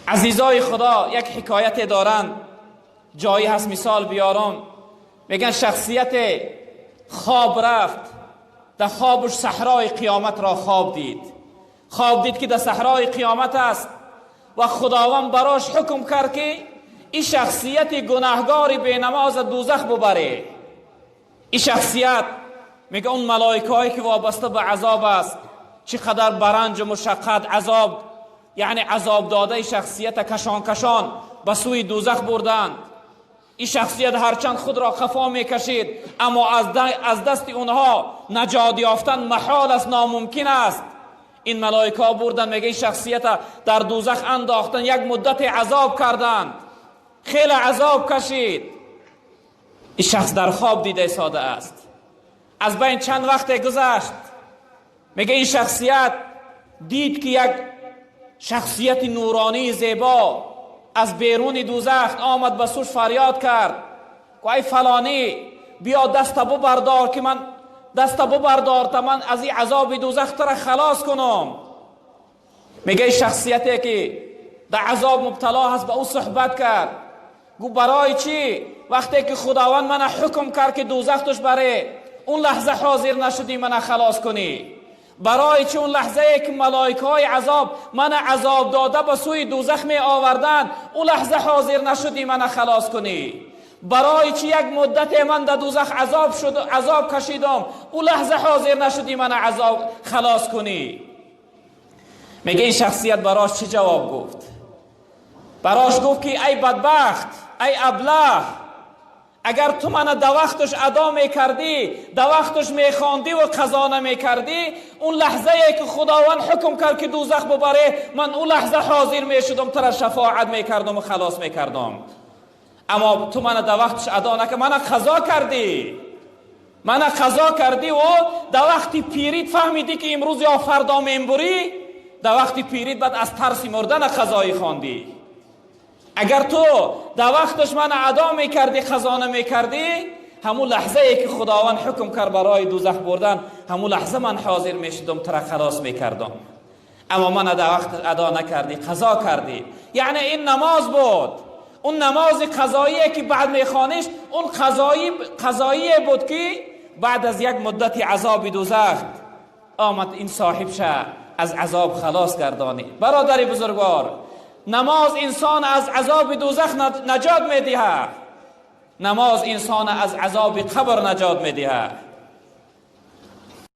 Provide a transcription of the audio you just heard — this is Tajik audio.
Азизои Худо, як ҳикояте доранд, ҷое ҳаст мисол биёрам. Мегӯянд, шахсият хоб рафт, дар хобаш саҳрои қиёматро хоб дид. Хоб дид, ки дар саҳрои қиёмат аст ва Худованд барош ҳукм кард, ки ин шахсияти гунаҳгори бенамоз дӯзах бубаре. Ин шахсият мега, он малоикаҳое ки вобаста ба азоб аст, чӣ қадар баранҷу мушаққат азоб, яъне азоб додаи шахсията кашон кашон ба сӯи дӯзах бурданд. Ин шахсият ҳарчанд худро хафо мекашид, аммо аз дасти онҳо наҷот ёфтан маҳол аст, номумкин аст. Ин малоикаҳо бурданд, мега, ин шахсията дар дӯзах андохтан, як муддате азоб карданд, хеле азоб кашид. Ин шахс дар хоб дида сода аст. Аз байн чанд вақте гузашт, мега, ин шахсият дид, ки як шахсияти нуронии зебо аз беруни дӯзах омад, ба сӯш фарёд кард: «Ай фалонӣ, биё, даста бубардор, ки ман даста бубардор, та ман аз ин азоби дӯзах тура халос кунам». Мега, ин шахсияте ки дар азоб мубтало ҳаст, ба ӯ суҳбат кард, гуфт: «Барои чӣ вақте ки Худованд мана ҳукм кард, ки дӯзах туш баре, он лаҳза ҳозир нашудӣ мана халос кунӣ? Барои чӣ он лаҳзае ки малоикаҳои азоб мана азоб дода ба сӯи дӯзах меоварданд, он лаҳза ҳозир нашудӣ мана халос кунӣ? Барои чӣ як муддате ман дар дӯзах азоб шуд, азоб кашидам, он лаҳза ҳозир нашудӣ мана азоб халос кунӣ?» Мега, ин шахсият барош чӣ ҷавоб гуфт? Барош гуфт, ки ай бадбахт, ай аблаҳ, агар ту мана да вақташ адо мекардӣ, да вақташ мехондӣ ва қазо намекардӣ, он лаҳзае ки Худованд ҳукм кард, ки дӯзах бубаре, ман он лаҳза ҳозир мешудам, тура шафоат мекардам ва халос мекардам. Аммо ту мана да вақташ адо накард, мана қазо кардӣ, мана қазо кардӣ ва да вақти пирит фаҳмидӣ, ки имрӯз ё фардо мембурӣ, да вақти пирит баъд аз тарси мурдана қазоӣ хондӣ. Агар ту дар вақташ мана адо мекардӣ, қазо намекардӣ, ҳамун лаҳзае ки Худованд ҳукм кард барои дӯзах бурдан, ҳамун лаҳза ман ҳозир мешудам, тура халос мекардам. Аммо мана дар вақт адо накардӣ, қазо кардӣ». Яъне ин намоз буд, он намози қазоие ки баъд мехониш, он қазоие буд, ки баъд аз як муддати азоби дӯзах омад, ин соҳибша аз азоб халос гардонид. Бародари бузургвор, намоз инсон аз азоби дӯзах наҷот медиҳад, намоз инсон аз азоби қабр наҷот медиҳад.